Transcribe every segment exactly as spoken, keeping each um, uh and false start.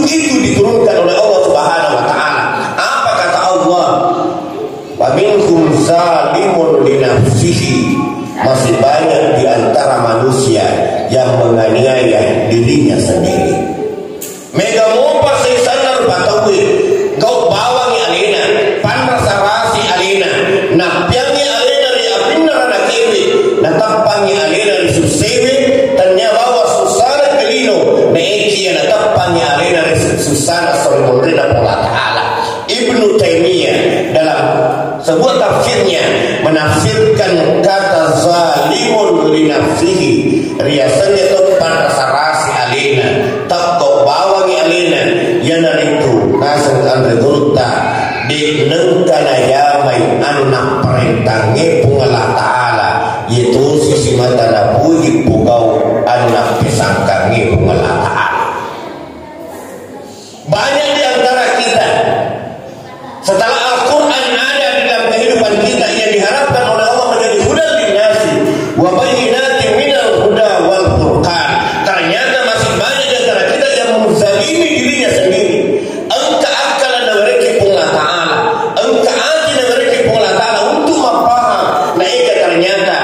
Itu diturunkan oleh Allah Subhanahu wa Ta'ala. Apa kata Allah? "Wa minhum zalimun li nafsihi." Masih banyak di antara manusia yang menganiaya dirinya sendiri. Mega mopa sessanna rupa tauwe, gau bawangi alena, panrasa-rasi alena, nappiangi alena ri apinna ranakewe, natappangi alena ri sussewe, tennia bawang sussana ke lino, naekiya natappangi alena ri sussana sorimunrinna Puang Allah Ta'ala. Ibnu Taimiyah dalam sebuah tafsirnya menafsirkan kata zalimun li nafsihi, riasenna to panrasa-rasi alena, takko bawangi alena, iyanaritu naseng anre gurutta, de nengka najamai anu napparentangnge Puang Allah Ta'ala, iye tosi simata napuji pogau anu nappesangkangnge Puang Allah Ta'ala. Banyak di antara kita, setelah Al-Quran ada di dalam kehidupan kita, yang diharapkan oleh Allah menjadi hudan linnasi wa bayyinatin minal huda wal furqan. Ternyata masih banyak di antara kita yang menzalimi dirinya sendiri. Engka akal nawerekki Puang Allah Ta'ala, engka ati nawerekki Puang Allah Ta'ala untuk mappahang, naega ternyata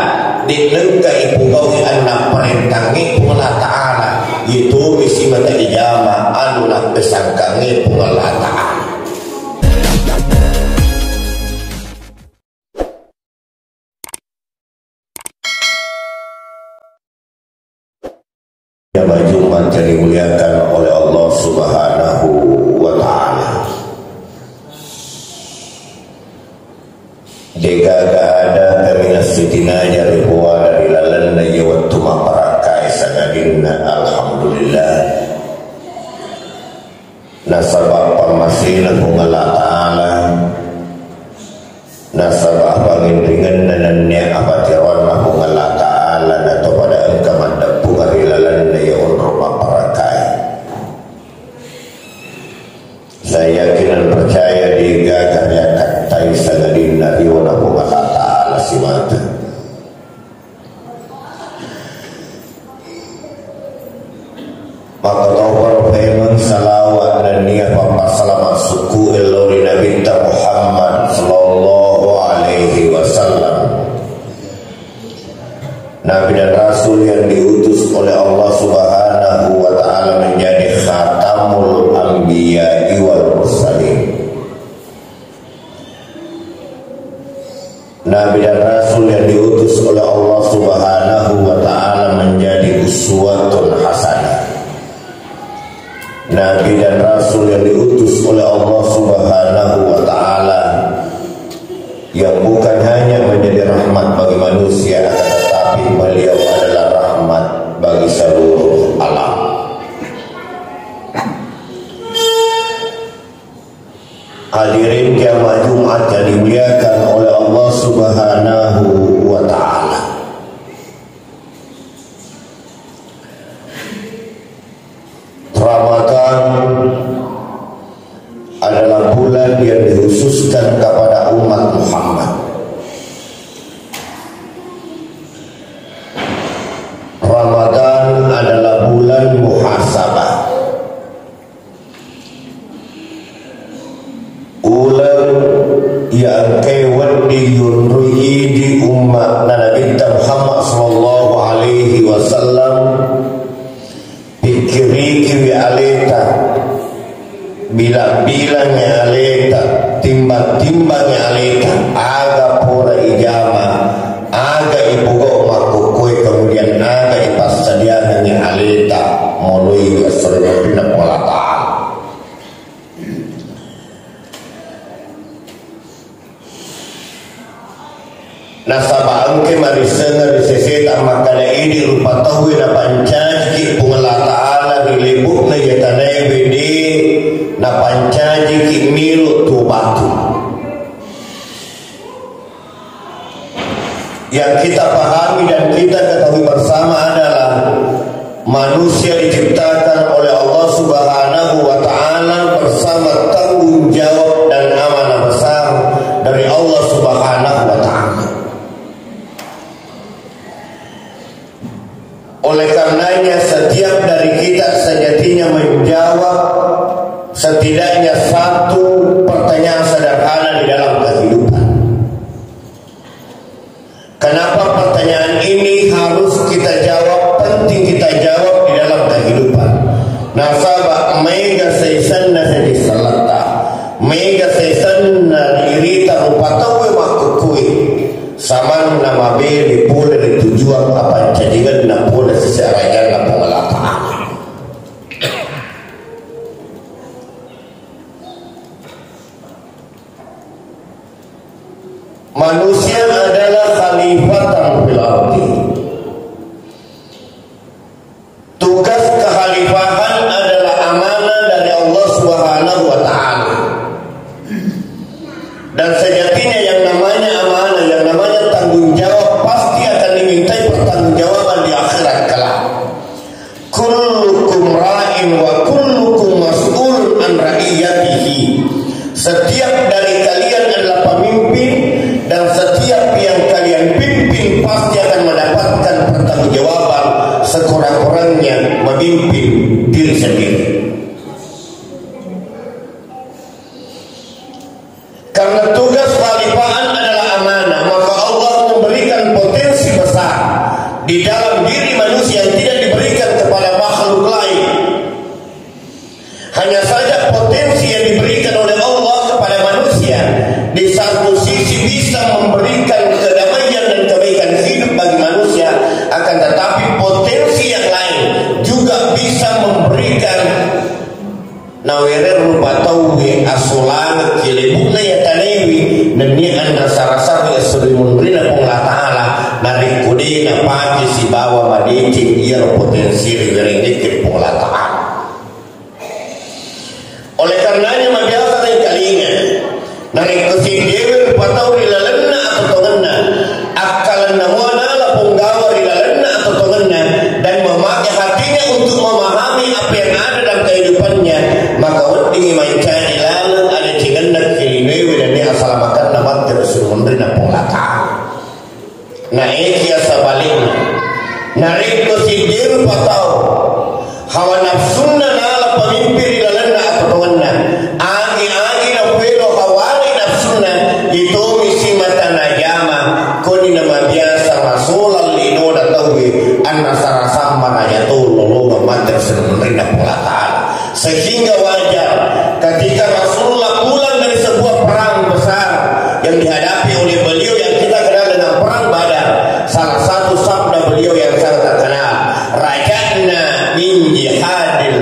de nengka ipogau'i anu napparentangnge Puang Allah Ta'ala. Iyatomi simata ijama anu nappesangkangnge Puang Allah Ta'ala. Jamaah Jumat yang dimuliakan oleh Allah Subhanahu wa Ta'ala. Degaga ada kaminang sitinaja ripoada ri lalenna iya wettu mapparakkae sangadinna alhamdulillah. Nasaba pammasena Puang Allah Ta'ala, nasaba panginringenna nennia apatiroanna Puang Allah Ta'ala, natopada engka maddeppungeng ri lalenna iya onrong mapparakkae. Saya yakin dan percaya degaga riakkattai sangadinna riona Puang Allah Ta'ala simata. Makkotoparo paimeng salawat nennia pappassalama sukku ello ri Nabitta Muhammad sallallahu alaihi wasallam. Nabi dan Rasul yang diutus oleh Allah Subhanahu wa Ta'ala menjadi khatamul anbiya'i wal mursalin. Nabi dan Rasul yang diutus oleh Allah Subhanahu wa Ta'ala menjadi uswatun hasanah. Nabi dan Rasul yang diutus oleh Allah Subhanahu wa Ta'ala, yang bukan hanya menjadi rahmat bagi manusia, akan tetapi beliau adalah rahmat bagi seluruh alam. Hadirin jamaah Jumat yang dimuliakan oleh Allah Subhanahu wa Ta'ala. Ramadan adalah bulan yang dikhususkan kepada umat Muhammad. Ramadan adalah bulan muhasabah. Uleng iya engkae wedding yunrui idi umma na Nabitta Muhammad sallallahu alaihi wasallam, pikkirikiwi aleta, bilang-bilangi aleta, timbang-timbangi aleta, aga pura ijama, aga ipogau makkukkuae, kemudian aga ipassadiangengngi aleta moloi esso ri Puang Allah Ta'ala. Nasaba engke marissengeng ri seseta makkada, idi rupa tauwe napancajiki Puang Allah Ta'ala ri lebu'na iya tanae wede, napancajiki melo tuo batu. Yang kita pahami dan kita ketahui bersama adalah manusia diciptakan oleh Allah Subhanahu wa Ta'ala bersama tanggung jawab dan amanah besar dari Allah Subhanahu wa Ta'ala. Oleh karenanya, setiap dari kita sejatinya menjawab Setidaknya satu pertanyaan sederhana di dalam kehidupan. Kenapa pertanyaan ini harus kita jawab, penting kita jawab di dalam kehidupan? Nasaba maega saisenna seddi saletta, maega saisenna irita rupa tauwe makkukkue, samanna mabele pole ri tujuang apancajigenna pole sise arajanna Puang Allah Ta'ala. Manusia adalah khalifatan fil ardi. Tugas kekhalifahan adalah amanah dari Allah Subhanahu wa Ta'ala. Dan sejatinya yang namanya amanah, yang namanya tanggung jawab pasti akan dimintai pertanggungjawaban di akhirat kelak. Kullukum ra'in wa kullukum mas'ulun an ra'iyatihi. Setiap dari kalian adalah pemimpin dan setiap yang kalian pimpin pasti akan mendapatkan pertanggungjawaban sekurang-kurangnya memimpin diri sendiri. Karena tugas kekhalifahan adalah amanah, maka Allah memberikan potensi besar di dalam diri manusia yang tidak diberikan kepada makhluk lain. Hanya saja potensi yang diberikan oleh Allah kepada manusia di satu sisi bisa memberikan kedamaian dan kebaikan hidup bagi manusia, akan tetapi potensi yang lain juga bisa memberikan Nawereng rupa tauwe asolangekki lebu'na iya tanaewe, nennia annasara-sara esso ri munrinna Puang Allah Ta'ala, narekko de napake sibawa madeceng iyaro potensi riwerengngekke Puang Allah Ta'ala. Oleh karenanya, mabiasa engkalinga, narekko siddewe rupa tau ri lalenna atotongenna, akkalenna mua nala ponggawa ri lalenna atotongenna dan memakai hatinya untuk memahami apa yang ada dalam kehidupannya, maka weddingngi mancaji laleng adecengenna kiriwewe dan asalamakenna matti ri munrinna Puang Allah Ta'ala. Naekiya sabalikna, narekko siddewe rupa tau hawa nafsunna nala pamimpin ri lalenna atotongenna, agi-agi napuelo hawane nafsunna, itomi simata najama, koni namabiasa masolang linona tauwe, annasara sammaraja to lolongeng matti ri munrinna Puang Allah Ta'ala. Sehingga wajar ketika Rasulullah pulang dari sebuah perang besar yang dihadapi oleh beliau yang kita kenal dengan Perang Badar, salah satu sabda beliau yang sangat terkenal, "Raja'na min jihadil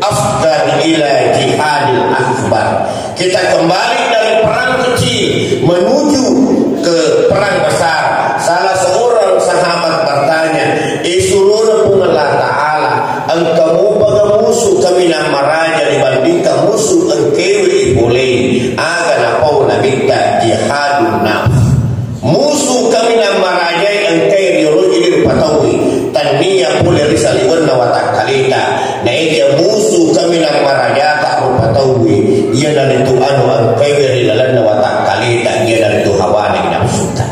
asghar ila jihadil akbar." Kita kembali dari perang kecil menuju ke perang besar. Salah seorang sahabat bertanya, "Eh, surona Puang Allah Ta'ala, engka mopa ga musu kaminang maraja dibandingkan musu engkaewe ipolei?" Aga napau Nabitta, "Jihadun nafs." Musu kaminang marajai engkai riolo idi rupa tauwe, tannia pole ri saliwenna watakkaleta. Naekia musu kaminang marajata rupa tauwe, iyanaritu anu engkaiwe ri lalenna watakkaleta, iyanaritu hawane nafsuta.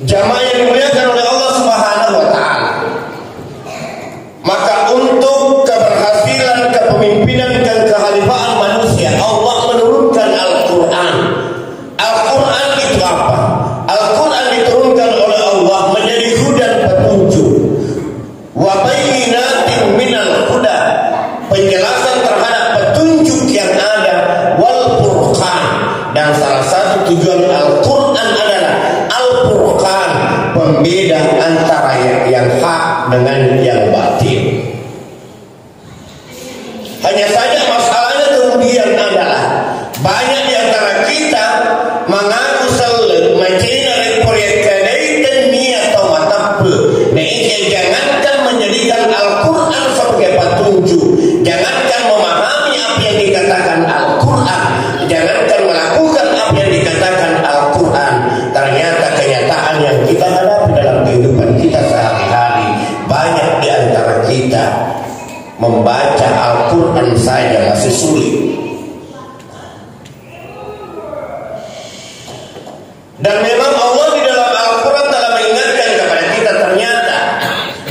Jamaah yang dimuliakan oleh Allah Subhanahu wa Ta'ala, maka untuk keberhasilan kepemimpinan dan kekhalifahan manusia, Allah menurunkan Al-Quran. Al-Quran itu apa? Al-Quran diturunkan oleh Allah menjadi hudan, petunjuk. Wa bayyinatin minal huda, penjelasan terhadap petunjuk yang ada, wal furqan, dan salah satu tujuan Al-Quran adalah Al-Furqan, pembeda antara yang, yang hak dengan yang batil. Hanya saja masalahnya kemudian adalah banyak di antara kita mengaku selleng, macena rekko riakkadai tennia tau mateppe. Nah, iya, jangankan menjadikan Al-Quran sebagai petunjuk, jangankan memahami apa yang dikatakan Al-Quran, jangankan melakukan apa yang dikatakan Al-Quran, ternyata kenyataan yang kita hadapi dalam kehidupan kita sehari-hari, banyak di antara kita membaca Al-Quran saja masih sulit. Dan memang Allah di dalam Al-Quran telah mengingatkan kepada kita, ternyata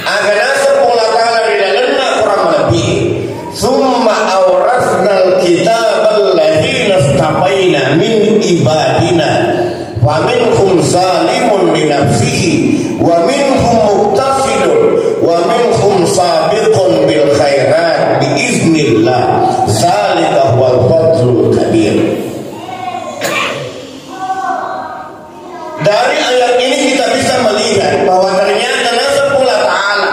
aga naseng Puang Allah Ta'ala ri lalenna Quran malebbi, Wa minhum muqtasidun wa minhum sabiqun bil khairat bi iznillah. Zalika huwal fadlul kabir. Dari ayat ini kita bisa melihat bahwa ternyata naseng Puang Allah Ta'ala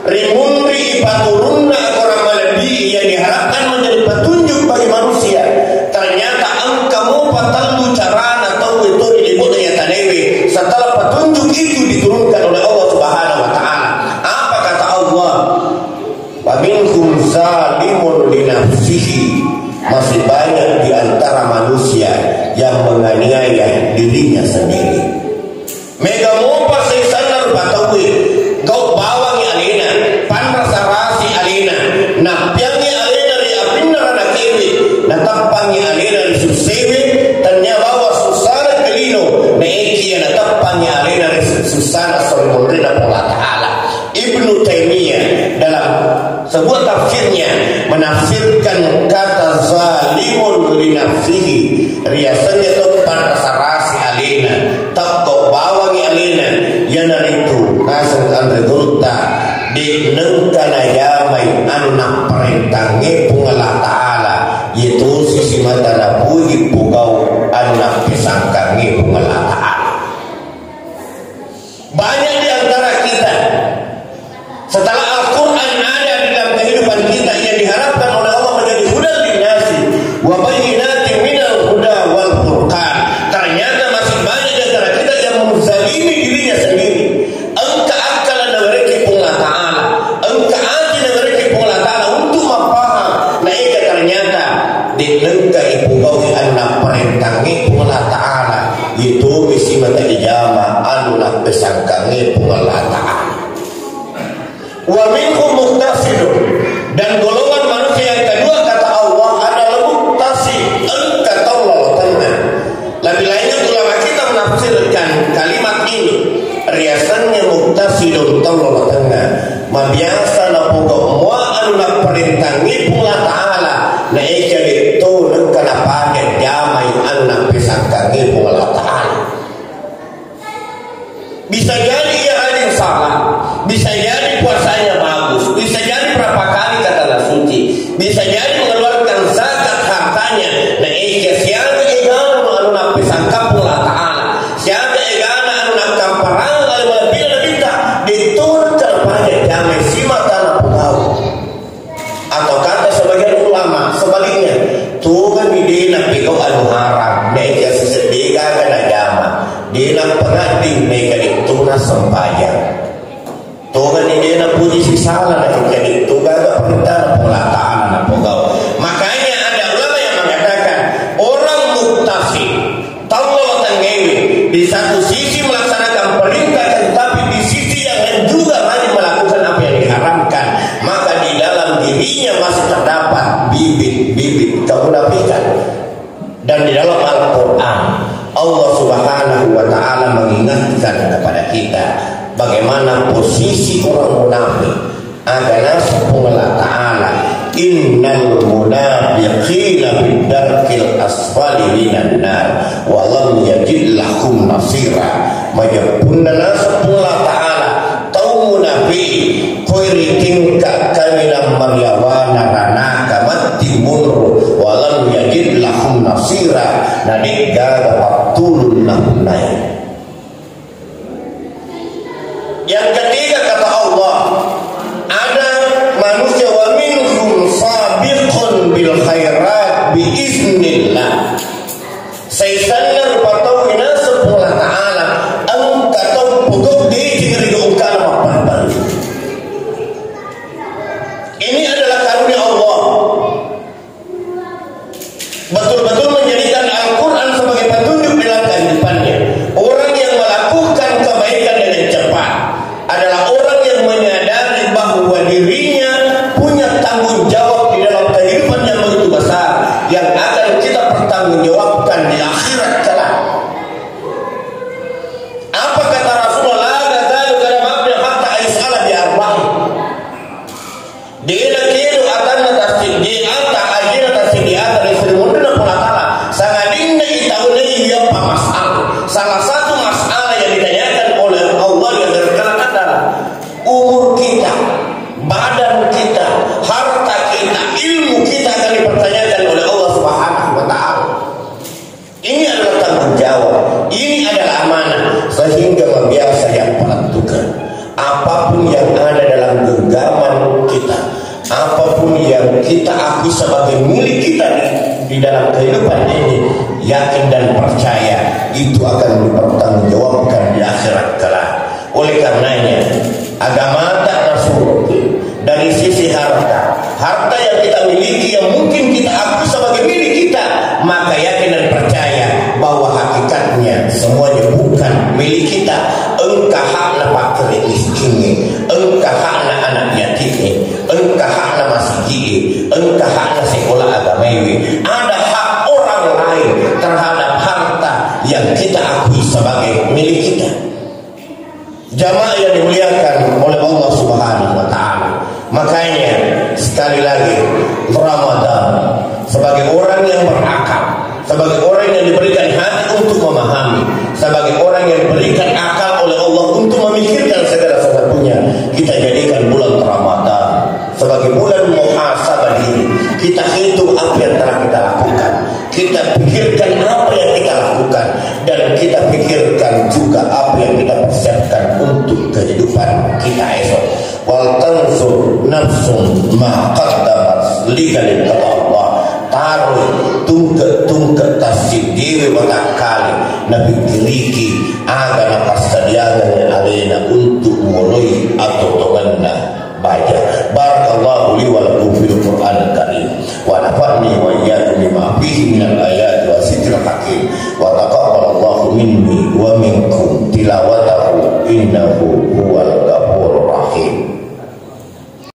ri munri ipaturunna Al-Quran malebbi yang diharapkan menjadi petunjuk bagi manusia. Ternyata engka mopa tellu carana tauwe to ri lebo'na iya tanaewe setelah petunjuk itu diturunkan oleh Allah Subhanahu wa Ta'ala. Apa kata Allah? Wa minhum zalimun li nafsihi, masih banyak di antara manusia yang menganiaya dirinya sendiri. Mega mopa saisanna rupa tauwe, gau bawangi alena, panrasa-rasi alena, nappiangi alena ri apinna ranakewe, natappangi alena ri sussewe, tennia bawang sussana ke lino, naekia natappangi alena ri sussana sori monrinna Puang Allah Ta'ala. Ibnu Taimiyah dalam sebuah tafsirnya menafsirkan kata zalimun li nafsihi, riasenna to panrasa-rasi alena, teppa bawangi alena, iyanaritu naseng anre gurutta, de nengka najamai anu napparentangnge Puang Allah Ta'ala, yaitu sisi mata napuji pugau anu nappesangkangnge Puang Allah Ta'ala. Banyak di antara kita, setelah Al-Quran ada di dalam kehidupan kita yang diharapkan oleh Allah menjadi hudan linnasi wa bayyinatin minal huda wal furqan, ternyata masih banyak di antara kita yang menzalimi dirinya sendiri. Engka akkala nawerekki Puang Allah Ta'ala, engka ati nawerekki Puang Allah Ta'ala untuk mappahang, naeka ternyata de nengka ipugaui anu napparentangngi Puang Allah Ta'ala. Iyatomi simata ijama anu nappesangkangnge Puang Allah Ta'ala. Wa minhum muqtasidun, dan golongan manusia yang kedua kata Allah adalah muqtasid, engka tau lolo tengnga. Lebih lanjut ulama kita menafsirkan kalimat ini, riasenna muqtasidun tau lolo tengnga, mabiasa napogau mua anu napparentangngi Puang Allah Ta'ala, naeka de to nengka napake jamai anu nappesangkangngi Puang Allah Ta'ala. Bisa jadi ia rajin salat, bisa jadi puasanya bagus, bisa jadi berapa kali ke tanah suci, bisa jadi mengeluarkan zakat hartanya, naeka siaga egana anu nappesangka Puang Allah Ta'ala, siaga egana anu nakkamparang ale malebbina nabitta, de to nengka napake jamai simata napogau. Atau kata sebagian ulama, sebaliknya, tongani de napegau anu haram, naeka siseng de gaga najama, de nappangadding, naeka de to nassempajang. Tongani de napuji sisala, naeka de to gaga parentana Puang Allah Ta'ala napogau. Makanya ada ulama yang mengatakan, orang muqtasid, tau lolo tengngewe, di satu sisi melaksanakan perintah, tetapi di sisi yang lain juga rajin melakukan apa yang diharamkan, maka di dalam dirinya masih terdapat bibit-bibit kemunafikan. Dan di dalam Al-Quran, Allah Subhanahu wa Ta'ala mengingatkan kepada kita bagaimana posisi orang munafik. Aga naseng Puang Allah Ta'ala, "Innal munafiqina fid darkil asfali minan nar, wa lam yajid lahum nasira." Majeppunna naseng Puang Allah Ta'ala, tau munafiq, koi ri tingka kaminang mariawana ranaka matti munru, wa lam yajid lahum nasira, na de'gaga pattulunna punnai. Yang ketiga, kata Allah, ada manusia, "Wa minhum sabiqun bil khairat bi iznillah." Saisanna rupa tau naseng Puang Allah Ta'ala, engka tau pogau deceng ri gau engkana mappalu-palu. Ini adalah karunia Allah. Betul-betul menjadikan Al-Quran sebagai petunjuk dalam kehidupannya. Orang yang melakukan kebaikan dengan cepat adalah orang yang menyadari bahwa dirinya punya tanggung jawab di dalam kehidupan yang begitu besar. Umur kita, badan kita, harta kita, ilmu kita akan dipertanyakan oleh Allah Subhanahu wa Ta'ala. Ini adalah tanggung jawab, ini adalah amanah, sehingga biasa yang menentukan apapun yang ada dalam genggaman kita, apapun yang kita akui sebagai milik kita di, di dalam kehidupan ini, yakin dan percaya itu akan dipertanggungjawabkan di akhirat kelak. Oleh karenanya, agamata nasuro dari sisi harta. Harta yang kita miliki yang mungkin kita akui sebagai milik kita, maka yakin dan percaya bahwa hakikatnya semuanya bukan milik kita. Engka hakna fakir miskin, engka hakna anak yatim, engka hakna masigi, engka hakna sekolah agama. Ada hak orang lain terhadap harta yang kita akui sebagai milik kita. Jamaah yang dimuliakan oleh Allah Subhanahu wa Ta'ala. Makanya, sekali lagi, Ramadan sebagai orang yang berakal, sebagai orang yang diberikan hati untuk memahami, sebagai orang yang diberikan akal oleh Allah untuk memikirkan segala sesuatunya, kita jadikan bulan Ramadan sebagai bulan muhasabah diri. Kita hitung apa yang telah kita lakukan. Kita pikirkan apa yang kita lakukan dan kita pikirkan juga apa yang kita persiapkan untuk kehidupan kita esok. Wal tanzur nafsum ma qaddamat lighadin, kata Allah. Taroi tungke-tungke tassiddiwi watakkale napikkiriki aga napassadiangengngi alena untuk moloi atotongenna baja. Barakallahu li wa lakum fil Qur'anil Karim, wa nafa'ni wa iyyakum bima fihi minal ayati wa dzikril hakim, wa taqabbalallahu minni wa minkum tilawat